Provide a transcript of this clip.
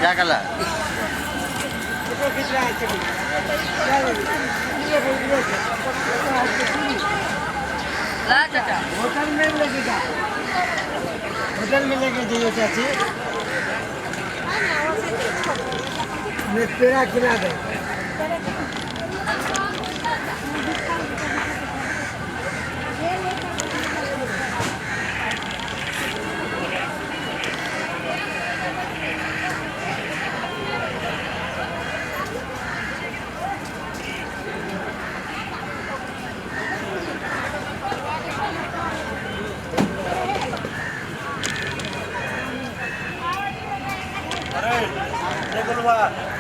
क्या कहला? ला चाचा। होटल में लेके जा, होटल में लेके जाइए चाची, मैं पेड़ा खिला दे। अरे, देखो।